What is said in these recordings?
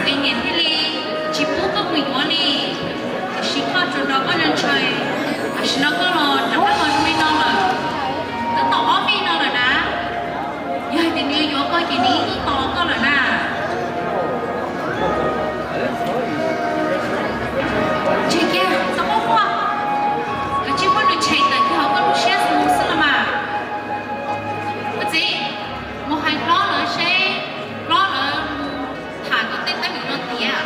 Niam thiaj li tsis pub koj mus yuav li, tiam sis koj tsuas nrog koj ntshaw ntshaw, tam sim no koj los rov qab los zoo li no lawm, twb tau ob vij no lawm na. Yog hais tias nws yuav koj ces nws yeej tos koj lawm na. Tseg kiag, txhob quaj quaj, kav tsij muab nws tshem tawm kiag hauv koj lub siab mus xwb los mas. Koj txiv, mus hais hlob lawv seb, hlob lawv mus tham kom tej teeb meem no tiav,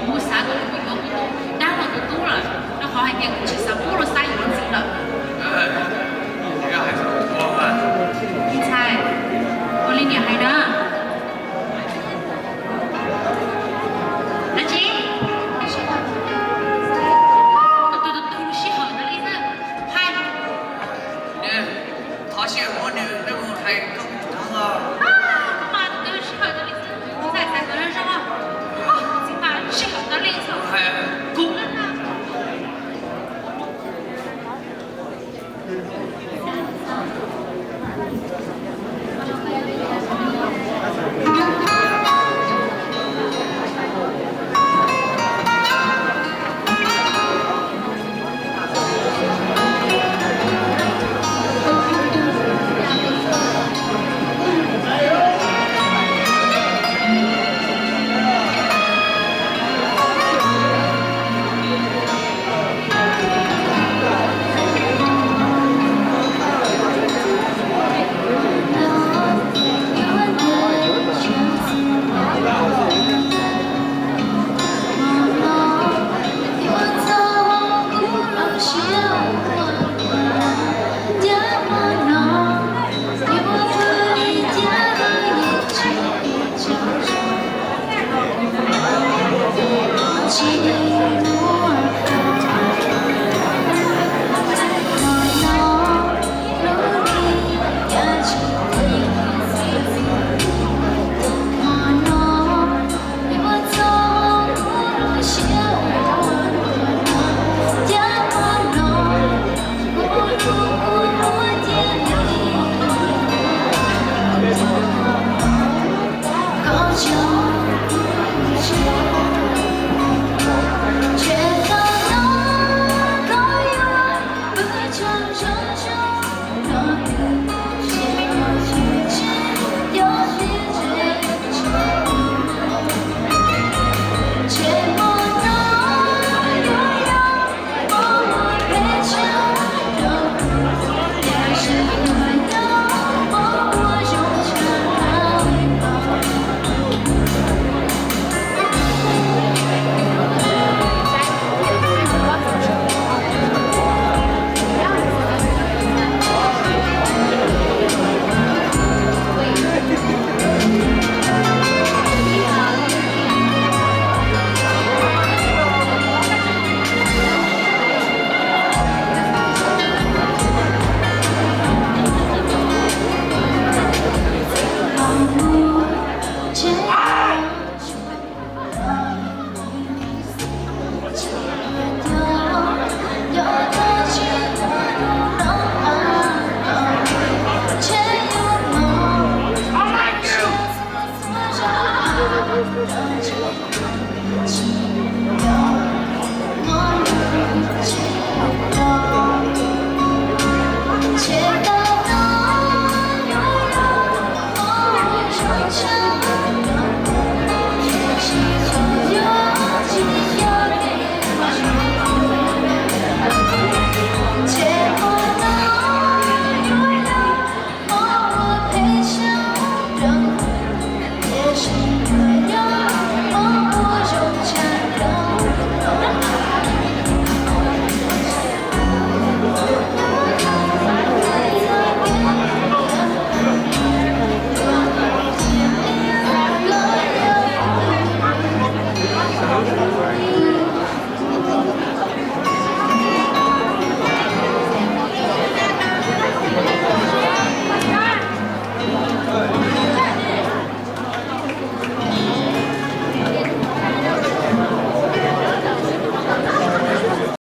mus xav kom nws mus yuav kuv tus dab laug tus tub lawm, rau qhov hais tias kuv tsis xav pub rau Xab yuav ntxiv lawm. Me ntxhais, ua li niam hais na. Dab tsi? Tus tus tus sij hawm tas li xwb. Hais. Thov sij hawm muab nws peb mus hais koj tus tub os. Mas tus tus sij hawm tas li xwb. Txais txais kom zoo zoo. Txiv mas sij hawm tas li xwb. Kuv